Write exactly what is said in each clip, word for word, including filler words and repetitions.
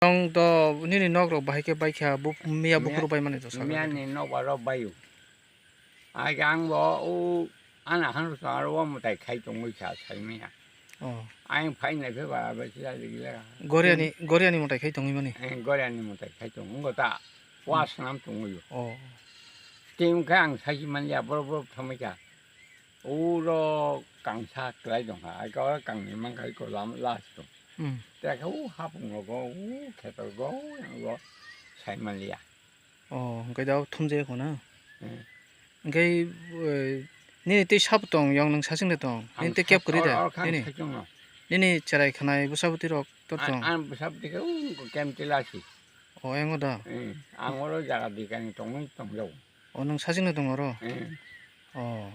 Tong to nini nok rok bahai khe bai kha, bu-, miya Miya-, buphuru bai mani to sakha. Miya ni nok aro bai o. Ai ang bo o ana han sa aro o mutai khai tongwi kha sai miya. Oh. Ang phai nai phe ba ba sila ligila. Goriani, Goriani mutai khai tongwi mani. Eh, Goriani mutai khai tong. Ngo ta wa Hmm. snam tongwi o. Oh. Tim kha ang sai man ya bro bro thamai kha. Uro kangsa klai tong kha, ai ka kangni man khai ko lam last tong. Hmm. Te kha u hapung rogo, u khetor go, go, sai man liya. Oh, hwnkhe da thumjak kho na? Hmm. Hwnkhe, eh, nini tei sabo tong, yong nwng sachwng de tong? Nini tei kep kwrwi da? Nini? Nini cherai khanai bwsa bwtwi rok tor tong? Ang bwsa bwtwi khe, u kem tila si. Oh, engo da? Hmm. Ang oro jaga dikani tongwi tongjago. O, nwng sachwngno tongo oro? Eh. O.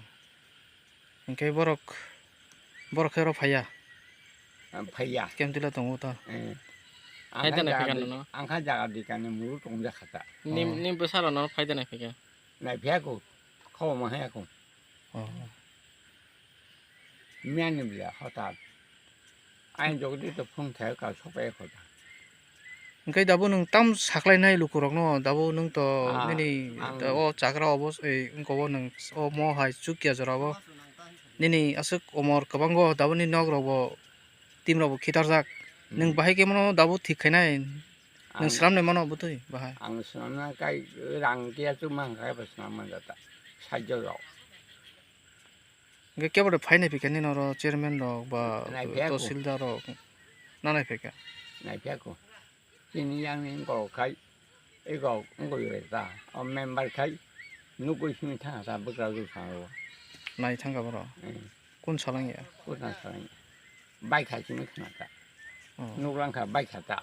Hinkhe borok, borok khe oro phaiya? Ah, phaiya. Kemtila tongo ta? Eh. Phai da nai phai kha nono? Ang kha jaga dikani muru tongjakha ta. Nim, Oh. nim bwsarok nono phai da nai phai kha? Nai phai kho. Khobor ma haya kho. O. Miyani bwla hotat. Ain jogdi to phung thai ka sopai khoda. Hwnkhe dabo nwng tam saklainai lukurokno, dabo nwng to Ah, nini ang o chagra obo, ei, wngkha o nwng o mo hai chukya jora o. Nini aswk omor kwbanggo, dabo ni nok rokbo, team rokbo khitarjak. Nwng Hmm. bahai khe mano dabo thik khainai. Nwng Ang swnamnai mano bwtwi bahai. Ang swnamna kai rang kiya chuma hwnkhe bo swnam manjata. Sajjo rok. Hwnkhe kebo de phainai phikha nini oro chairman rok ba Nai phiyakho. Tahsildar rok na nai phikha? Nai phiyakho. Chini yang ni wngkok khai, eko wngkok ta. O member khai nugui simi thangkha ta bwkra rw thang o. Nai thangkha borok? Hmm. Kun salangya? Kun salangya? Bai kha simi khna ta. Oh. Nuklang kha bai kha ta.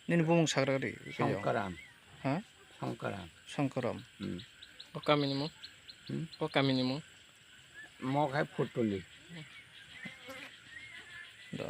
Nini bumung sagra ri, khe yo? Songkaram. Ha? Songkaram. Songkaram. Hmm. O kamini mung? Hmm? O kamini mung? Mo khai Phutuli. Da.